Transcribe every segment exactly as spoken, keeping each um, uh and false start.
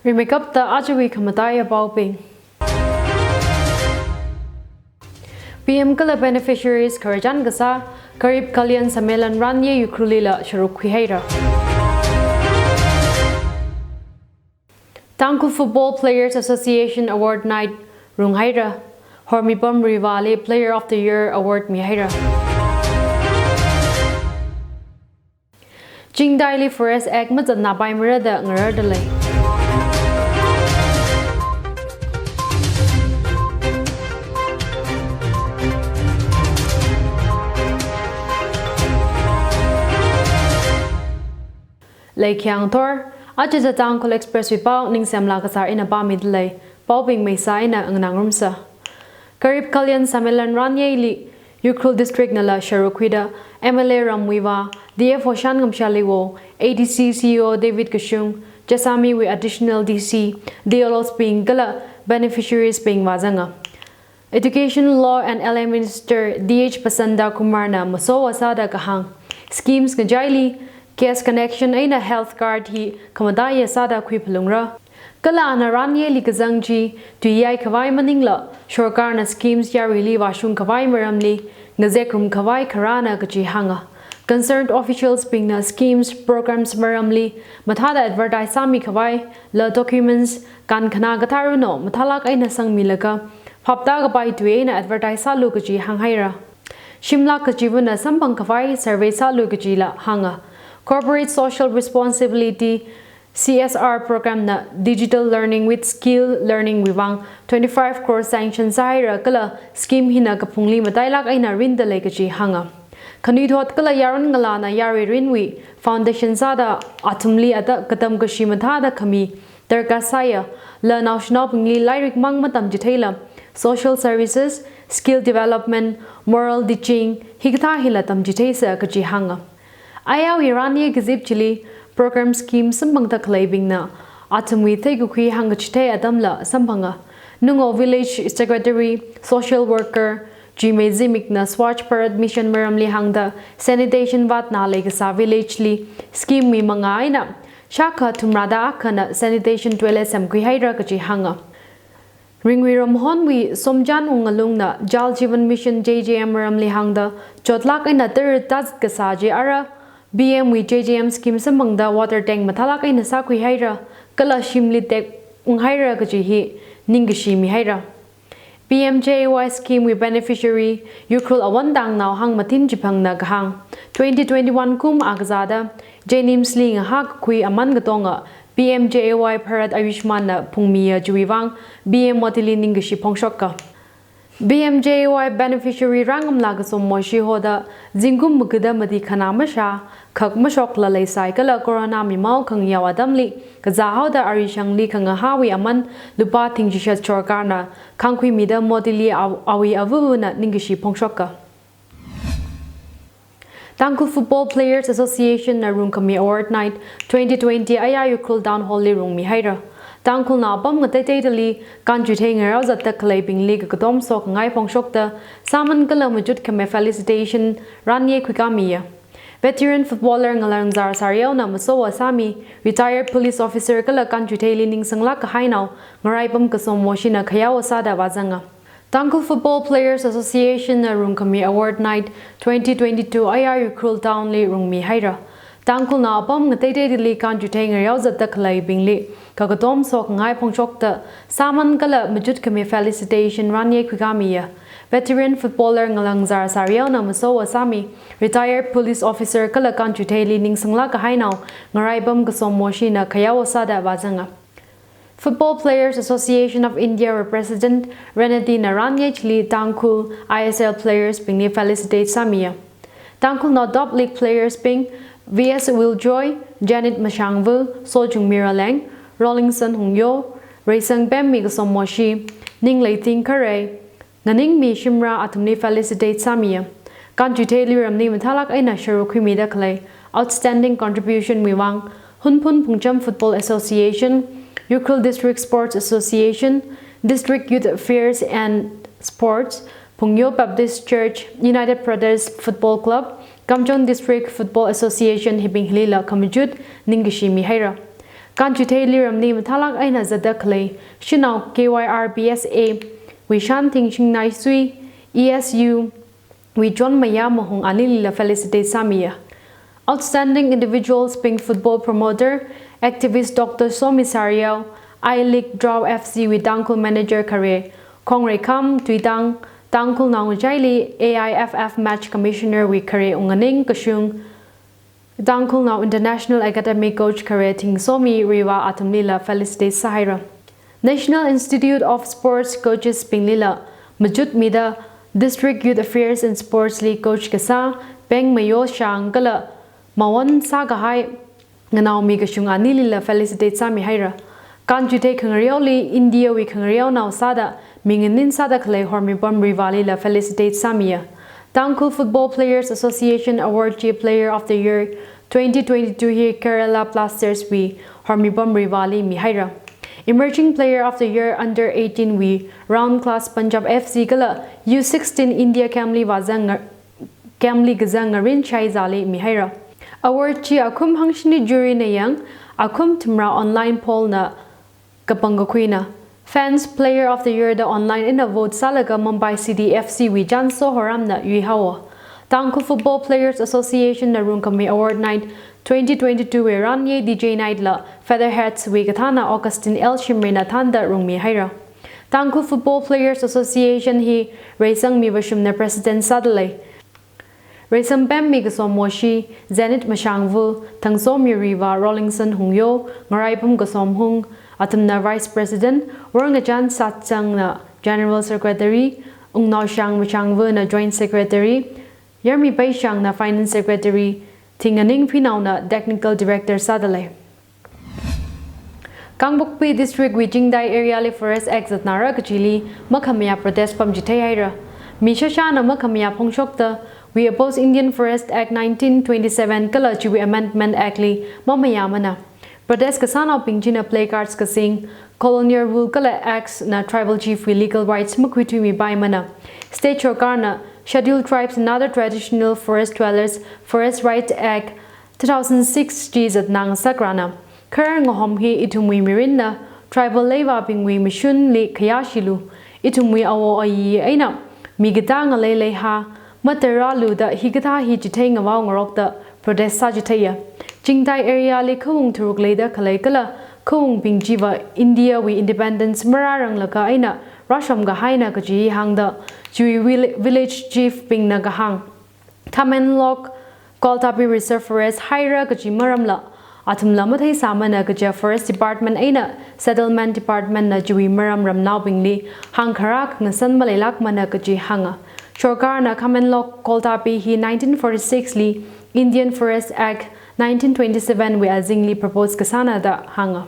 Rimeikapta ajawui khamataiya paobing. P M kala beneficiaries khararchan kasā Garib Kalyan Sammelan Ranye Ukhrul lila sharuk khuihaira. Tangkhul Football Players Association Award Night runghaira. Hormipam Riva li Player of the Year Award mihaira. Chingdaili Forest Act mazatnapaimara da ngararda lei. Leikhiang thor, aja The Tangkhul Express wui pao Ningsemla Kasar ina pāmida lei. Paobing meisa ina nganāngarumsa. Garib Kalyan Sammelan Ranye li Ukhrul District nala sharuk khuida M L A Ramwuiva, D F O Shanngamsha Liwo, A D C C E O David Kashung, Jessami wui Additional D C, D L Os bing kala beneficiaries bing vāzanga. Education, Law and L A Minister D H Basanta Kumar na masowa sāda kahāng, schemes ngachaili gas connection eina health card hi khamataiya sāda khuiphalungra. Kala ana Ranyeli kazang chi tuiyai khavai maningla, sorkarna schemes yaruili vāshung khavai maramli ngazekrum khavai kharāna kaji hānga. Concerned officials bingna schemes, programs maramli mathāda advertise sāmi khavai la documents, kankhanā katharuno mathālāk eina sangmilaga, phaptā kapai tui eina advertise sālu kaji hānghaira. Shimlāk kachivana samphang khavai survey sālu kajila hānga. Corporate Social Responsibility, C S R program na digital learning with skill learning wui vang twenty-five crore sanction sāhaira kala scheme hina kaphungli matailāk eina rinda lei kaji hānga. Khanuithot kala yaron ngalāna yarui rinwui foundation sāda athumli ata katam kashi mathāda khami darkar sāya, la naoshinaobingli lairik mang matamchitheila, social services, skill development, moral teaching, hikathā hila tamchitheisa kaji hānga. Ayarwui Ranye kazip chili program scheme samphangda khaleibingna athumwui theikakhui hāngkachithei atamla samphanga. Nungo Village Secretary, Social Worker, Chimei Zimikna Swachh Bharat Mission maramli hāngda sanitation vātna leikasā village li scheme wui mangā eina shākha thumrāda akhana sanitation toilet semkhuihaira kaji hānga. Ringwui Ramhonwui Somchan Wungalungna Jal Jeevan Mission J J M maramli hāngda chotlāk eina tara tazat kasā chi ara P M wui J J M scheme samphangda water tank mathālāk eina sākhuihaira kala shimli tek unghaira kaji hi ningkashi mihaira. P M J A Y scheme wui beneficiary Ukhrul Awantangnao Hangmathin Chiphangna kahāng, twenty twenty-one kum akazāda JNIMS li ngahākkhui aman katonga P M J A Y Bharat Ayushman na phungmiya chiwui vang P M Modi li ningkashi phongshoka. P M J A Y beneficiary rāngamla Kasom Moshi hoda zingkum magada mati khanā mashā, khak mashokla leisai kala corona mimao khangayao atamli kazāhaoda arishangli khangahāwui aman lupā thing chishat sorkarna khangkhuimida Modi li aw-, awui avuvuna ningkashi phongshoka. Tangkhul Football Players Association na rungkhami Award Night twenty twenty aya Ukhrul Town Hall li rungmihaira. Tangkhulnao apam ngateiteidali kanchuithei ngaraozatta khaleibingli kakatom sokhangai phongshokta sāman kala machut khami felicitation ranye khuikāmiya. Veteran footballer Ngalangzar Sariaona masowa sāmi, retired police officer kala kanchuitheili ningsanglāk kahainao Ngaraipam Kasom Moshina khayao sāda vāzanga. Tangkhul Football Players Association na rungkhami Award Night twenty twenty-two aya Ukhrul Town li rungmihaira. Tangkhulnao apam ngateiteidali kanchuithei ngaraozatta khaleibingli kakatom sokhangai phongshokta sāman kala machut khami felicitation ranye khuikāmiya. Veteran footballer Ngalangzar Sariaona masowa sāmi, retired police officer kala kanchuitheili ningsanglāk kahainao Ngaraipam Kasom Moshina khayao sāda vāzanga. Football Players Association of India wui President Renati Naran H. Lee Tangkhul I S L players bingli felicitate sāmiya. Tangkhulnao top league players bing V S Willjoy, Janet Mashangvul, Sochungmi Raleng, Rawlingson Hungyo, Reisang Pemmi Kasom Moshi, Ningleiting Kharei, Nganingmi Shimrah athumli felicitate sāmiya. Kanchuitheili ramli mathālāk eina sharuk khuimida khalei outstanding contribution wui vang Hunphun Phungcham Football Association, Ukhrul District Sports Association, District Youth Affairs and Sports, Phungyo Baptist Church, United Brothers Football Club, Kamjong District Football Association hibing hilila khamachut ningkashi mihaira. Kanchitheili ramli mathālāk eina zatda khalei shanao K Y R B S A wui Shanthing Shingnaisui, E S U wui Chonmaya Mahung anilila felicitate sāmiya. Outstanding individuals bing football promoter, activist Doctor Somi Sariao, I-League Draw F C wui Tangkhul manager khare Khongreikham Tuitang, Tangkhulnao ngachaili A I F F match commissioner wui khare Unganing Kashung, Tangkhulnao International Academy coach khare Thingsomi Riwa athumlila felicitate sāhaira. National Institute of Sports coaches binglila machutmida District Youth Affairs and Sports li coach kasā Pengmayo Shang kala mawon sākahai nganaomi kashung anilila felicitate sāmihaira. Kanchithei khangareoli India wui khangareonao sāda minganin sāda khalei Hormipam Rivalila felicitate sāmiya. Tangkhul Football Players Association Award chi Player of the Year twenty twenty-two hi Kerala Blasters wui Hormipam Rivali mihaira. Emerging Player of the Year under eighteen wui Round Class Punjab F C kala U sixteen India Camli vazang ngar- Camli kazang Ngarin Shaizali mihaira. Award chi akhum hangshini jury na yang, akhum thumra online poll na kapangkakhuina. Fans Player of the Year da online eina vote sālaga Mumbai City F C wui Janso Horamna yuihaowa. Tangkhul Football Players Association na rungkhami Award Night twenty twenty-two wui Ranye D J Night la Featherheads wui kathāna Augustine L Shimrina thānda rungmihaira. Tangkhul Football Players Association hi Reisangmi Vashumna President sādalei. Reisam Pemmi Kasom Moshi, Zenith Mashangvu, Thangsomi Riva, Rawlingson Hungyo, Ngaraipum Kasom Hung, athumna Vice President, Worngachan Satsangna General Secretary, Ungnaoshang Mashangvuna Joint Secretary, Yarmi Peishangna Finance Secretary, Thinganing Phinaona Technical Director sādalei. Kangpokpi District wui Chingtai area li Forest Act zatnara kachili makhamayā protest pamchithei haira. Mi shashana makhamayā phongshokta, "We oppose Indian Forest Act nineteen twenty-seven kala chiwui Amendment Act li mamayāmana." Protest kasānaobing china placards kasing, colonial rule kala Act na tribal chief wui legal rights makhuithuimipaimana. State sorkarna Scheduled Tribes and Other Traditional Forest Dwellers Forest Right Act two thousand six chi zatnang sakrana. Khararngohom hi ithumwui mirinna, tribal leivābingwui mashunli khayāshilu. Ithumwui awo ayi eina mi katā ngalei leiha, matarālu da hikathā hi chithei ngavao ngarokta protest sāchitheiya. Chingtai area li khawung tharuk leida khalei kala khawungbing chiva India wui independence marāranglaga eina rāshom kahaina kaji hāngda chiwui vil-, village chief bingna kahāng. Khamenlok Koltapi Reserve Forest haira kaji maramla, athumla matheisāmana kaja Forest Department eina Settlement Department na chiwui maram ramnaobingli hāngkharā khangasan maleilākmana kaji hānga. Sorkarna Khamenlok Koltapi hi nineteen forty-six li Indian Forest Act nineteen twenty-seven wui azingli propose kasāna da hānga.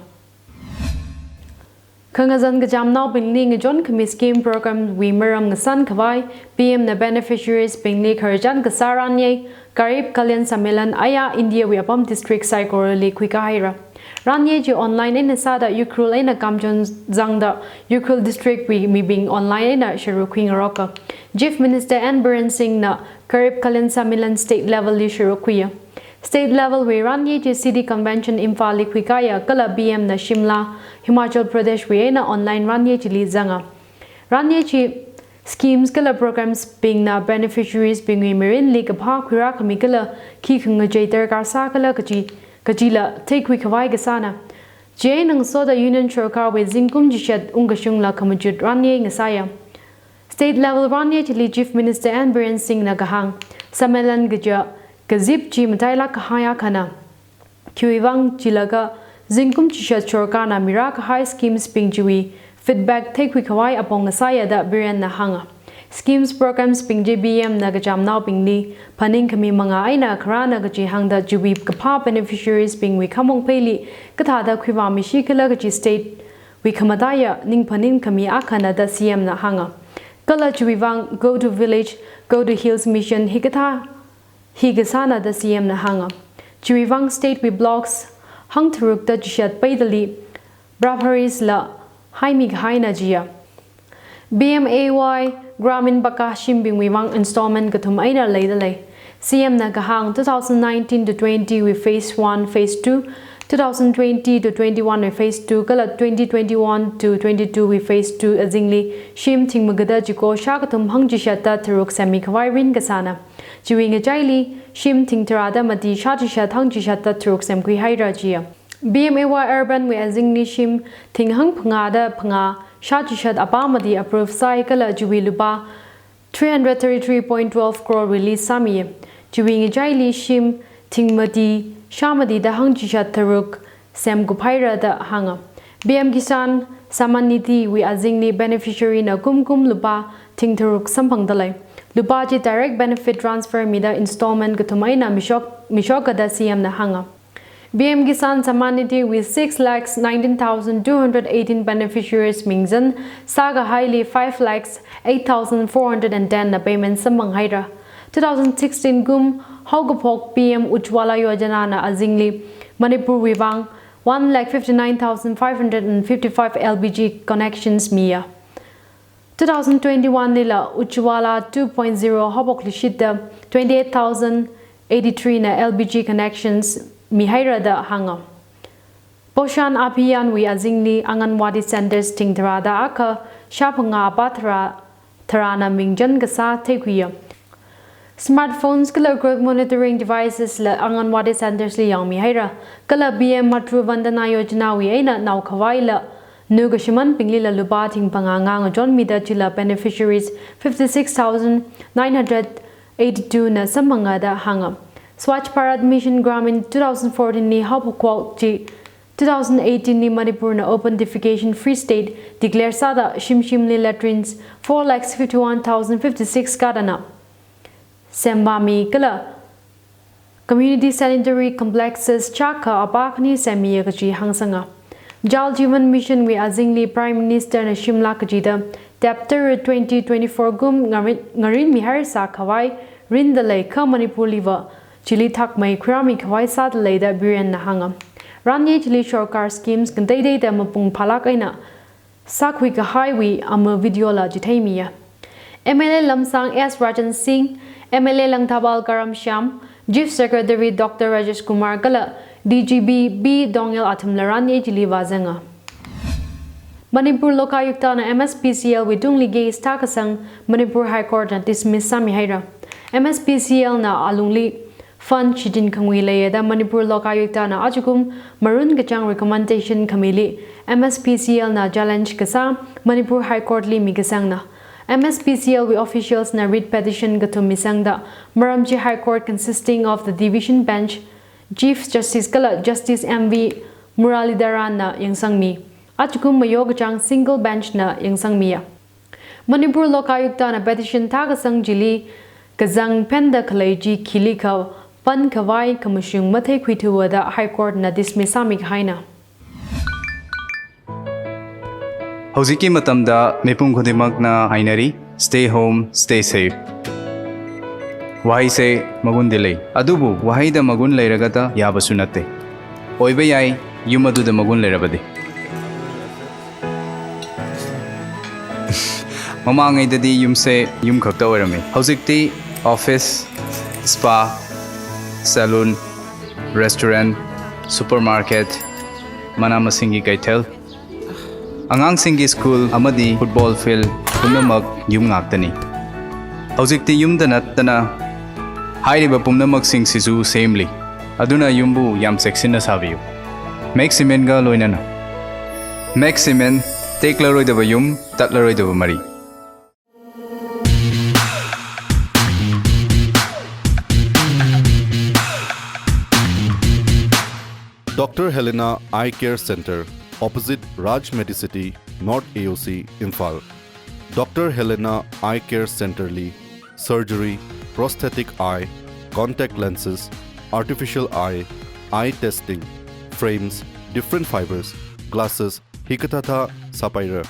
Khangazan kachamnaobingli ngachonkhami scheme program wui maram ngasan khavai, P M na beneficiaries bingli khararchan kasā ranye, Garib Kalyan Sammelan aya India wui apam district saikorali khuikahaira. Ranye chi online eina sāda Ukhrul eina Kamchon zangda Ukhrul district wui mibing online eina sharuk khuingaroka. Chief Minister N Biren Singh na Garib Kalyan Sammelan state level li sharuk khuiya. State level wui ranye chi City Convention Imphal li khuikaya kala P M na Shimla, Himachal Pradesh wui eina online ranye chili zanga. Ranye chi schemes kala programs bingna beneficiaries bingwui mirinli kaphā khuirākhami kala khi khangachei darkar sā kala kaji, kajila theikhui khavai kasāna. Chieina ngasoda Union Sorkar wui zingkum chishat ungkashungla khamachut ranye ngasāya. State level ranye chili Chief Minister N Biren Singh na kahāng, Sammelan kaja kazip chi matailāk kahai akhana. Khiwuivang chilaga zingkum chishat sorkarna mirākahai schemes bing chiwui feedback theikhui khavai apong ngasāya da Biren na hānga. Schemes programs bing chi P M na kachamnaobingli phaningkhami manga eina kharāna kaji hāngda chiwui kaphā beneficiaries bingwui khamong pheili kathāda khuivāmishi khala kaji state wui khamataiya ningphaning khami akhana da C M na hānga. Kala chiwuivang Go to Village, Go to Hills Mission hikathā hi kasāna da C M na hānga. Chiwuivang state wui blocks hangtharukta chishat peidali Brahmaris la haimi kahaina jiya. P M A Y Gramin Pakka shimbingwui vang installment kathum eina leidalei. C M na kahāng two thousand nineteen to twenty wui phase one, phase two, Two thousand twenty to twenty-one wui phase two kala twenty twenty-one to twenty-two wui phase two azingli shim thing magada chiko shākathum hangchishat da tharuk semmi khavai rin kasāna. Chiwui ngachaili shim thing tharāda mati shāchishat hangchishat da tharuk semkhui haira jiya. B M A Y Urban wui azingli shim thing hangphangāda phangā shāchishat apā mati approve sāi kala chiwui lupā three hundred thirty-three point twelve crore release sāmi. Chiwui ngachaili shim thing mati shā mati da hangchishat tharuk semkup haira da hānga. P M Kisan Samman Nidhi wui azingli beneficiary na kumkum lupā thing tharuk samphangda lei. Lupā chi direct benefit transfer mida installment kathum eina mishok, mishok kada C M na hānga. P M Kisan Samman Nidhi wui six lakhs nineteen thousand two hundred eighteen beneficiaries mingzan sākahaili five lakhs eight thousand four hundred and ten na payment samphang haira. Two thousand sixteen kum haokaphok P M Ujjwala Yojana na azingli Manipur wui vang one lakh fifty-nine thousand five hundred and fifty-five L P G connections miya. Two thousand twenty-one lila Ujjwala two point zero haophok lishida twenty-eight thousand eighty-three na L P G connections mihaira da hānga. Poshan Abhiyan wui azingli Anganwadi centers thing tharāda akha shāphangā apā tharā, tharāna mingzan kasā theikhuiya. Smartphones kala growth monitoring devices la Anganwadi centers li yangmi haira. Kala P M Matru Vandana Yojana wui eina nao khavai la nu kashimanbingli la lupā thing phangā ngachonmida chila beneficiaries fifty-six thousand nine hundred eighty-two na samphanga da hānga. Swachh Bharat Mission Gramin two thousand fourteen li haophok chi two thousand eighteen li Manipur na open defecation free state declare sāda shimshimli latrines four lakhs fifty-one thousand fifty-six kadana semvāmi kala community sanitary complexes chākha apā khani semmiya kaji hāngsanga. Jal Jeevan Mission wui azingli Prime Minister na shimlāk kajida September twenty twenty-four kum ngarin, ngarinmi haisā khavai rinda lei kha Manipur liva chili thakmei khuirāmi khavai sāda lei da Biren na hānga. Ranye chili sorkar schemes khanteiteida mapung phālāk eina sākhui kahaiwui ama video la chitheimiya. M L A Lamsang S Rajan Singh, M L A Langthapal Karam Shyam, Chief Secretary Doctor Rajesh Kumar kala D G P B Dongel athumla ranye chili vāzanga. Manipur Lokayukta na M S P C L wui tungli case thākasang Manipur High Court na dismiss sāmi haira. M S P C L na alungli fund shitin khangui leiya da Manipur Lokayukta na ajakum marun kachang recommendation khamili M S P C L na challenge kasā Manipur High Court li mikasangna. M S P C L wui officials na writ petition kathum misangda maram chi High Court consisting of the Division Bench, Chief Justice kala Justice M V Muralidharan na yangsangmi. Ajakum mayo kachang single bench na yangsangmiya. Manipur Lokayukta na petition thākasang chili kazang phenda khalei chi khili kha pan khavai khamashung matheikhuithuwa da High Court na dismiss sāmi kahaina. Hꯧjikki matamda mipum khudingmakna hainari, stay home, stay safe. Waheise magundi lei. Adubu waheida magun leiragada yābasu natte. Oiba yai, yum aduda magun leirabadi. Mamangaidadi yumse yum khakta oirame. Hojikti office, spa, salon, restaurant, supermarket, mana masinggi kaithel, angangsinggi school amadi football field pumnamak yum ngaktani. Hojikti yumda nattana hairiba pumnamaksing sisu semli. Aduna yumbu yam cheksinna sābiyu. Max Cement ga loinana. Max Cement, teklaroidaba yum, tatlaroidaba mari. Doctor Helena Eye Care Center, opposite Raj Medicity, North A O C, Imphal. Doctor Helena Eye Care Center li surgery, prosthetic eye, contact lenses, artificial eye, eye testing, frames, different fibers, glasses, hikathāthā sāpaira.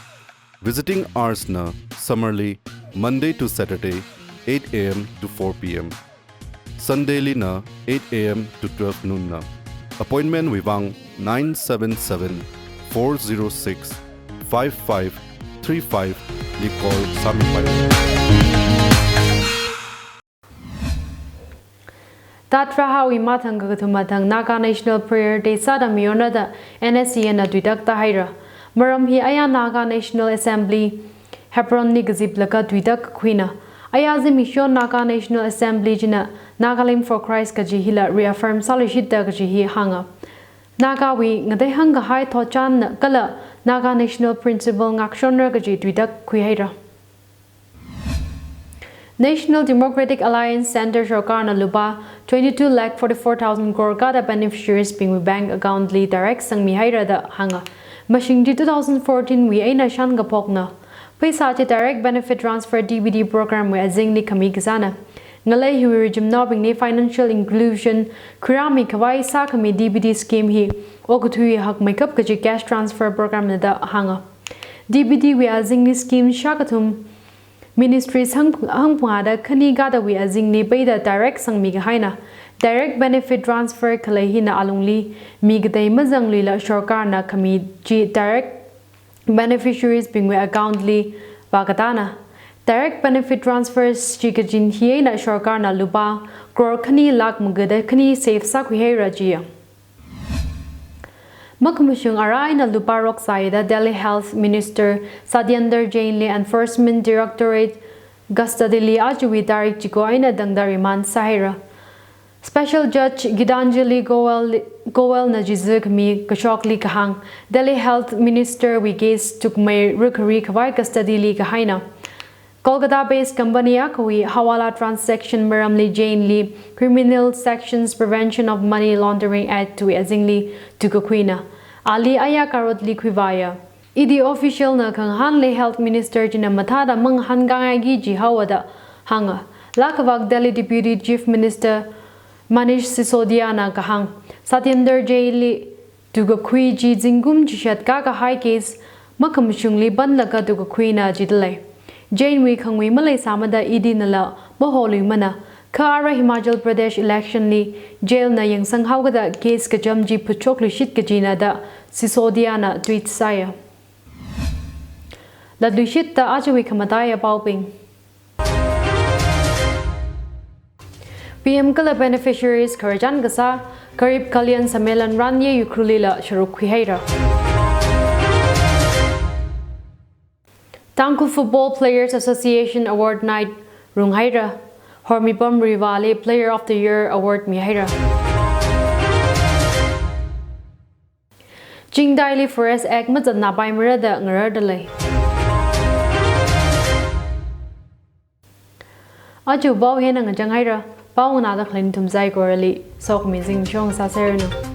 Visiting hours na summer li Monday to Saturday, eight A M to four P M. Sunday li na eight A M to twelve noon na. Appointment wui vang nine seven seven, four zero six, five five three five li call sāmipai. Dhat tharāwui mathang kakathuma thang Naga National Prayer Day sāda mayonra da N S C N na tuitakta haira. Maram hi aya Naga National Assembly Hebronli kaziplaga tuitak kakhuina. Aya zimiksho Naga National Assembly china Nagalim for Christ kaji hila reaffirm sāluishitta kaji hi hānga. Nagawui ngatei hāngkahai thotchanna kala Naga National Principle ngākshonra kaji tuitak khuihaira. National Democratic Alliance Centre Sorkarna lupā twenty-two lakh forty-four thousand crore kada beneficiaries bingwui bank account li direct sangmihaira da hānga. Mashing chi two thousand fourteen wui eina shānkaphokna. Pheisā chi Direct Benefit Transfer, D B T program wui azingli khami kasāna. Ngalei hiwui rijimnaobingli financial inclusion khuirāmi khavai sākhami D B T scheme hi okathui hakmeikap kaji cash transfer program na da hānga. D B T wui azingli scheme shākathum ministry hang, hangphangāda khani kadawui azingli peida direct sangmi kahaina. Direct Benefit Transfer khalei hina alungli mi katei mazangluila sorkarna khami chi direct beneficiaries bingwui account li vākatāna. Direct Benefit Transfers chi kachin hi eina sorkarna lupā crore khani lakh magada khani save sākhuihaira jiya. Makhamashung arā eina lupā rok sāida Delhi Health Minister Satyendra Jain li Enforcement Directorate custody li ajawui tarik chiko eina tangda remand sāhaira. Special Judge Gitanjali Goel, Goel na jizu khami kashokli kahāng, Delhi Health Minister wui case tukmei rukari khavai custody li kahaina. Kolkata-based company akhawui hawala transaction maramli Jain li Criminal Sanctions Prevention of Money Laundering Act wui azingli tukakhuina. Ali aya karotli khuivāya. Idi official na khangahānli Health Minister china mathāda mangahānkāngaiki jihaowa da hānga. Lākhavak Delhi Deputy Chief Minister Manish Sisodia na kahāng, Satyendra Jain li tukakhui chi zingkum chishat kakahai case makhamashungli panlaga tukakhuina jidalei. Jain wui khangui maleisāmada idi nala maholuimana. Kha ara Himachal Pradesh election li jail na yangsanghaokada case kacham chi phutshokluishit kajina da Sisodia na tweet sāya. Latluishitta ajawui khamataiya paobing. P M kala beneficiaries khararchan kasā Garib Kalyan Sammelan Ranye Ukhrulli la sharuk khuihaira. Tangkhul Football Players Association Award Night runghaira. Hormipam Riva li Player of the Year Award mihaira. Chingdaili Forest Act mazatnapaimara da ngararda lei. Aja pao hina ngachang haira, pao nganāda khalei nathum saikorali sokhami zimiksho ngasāserranu.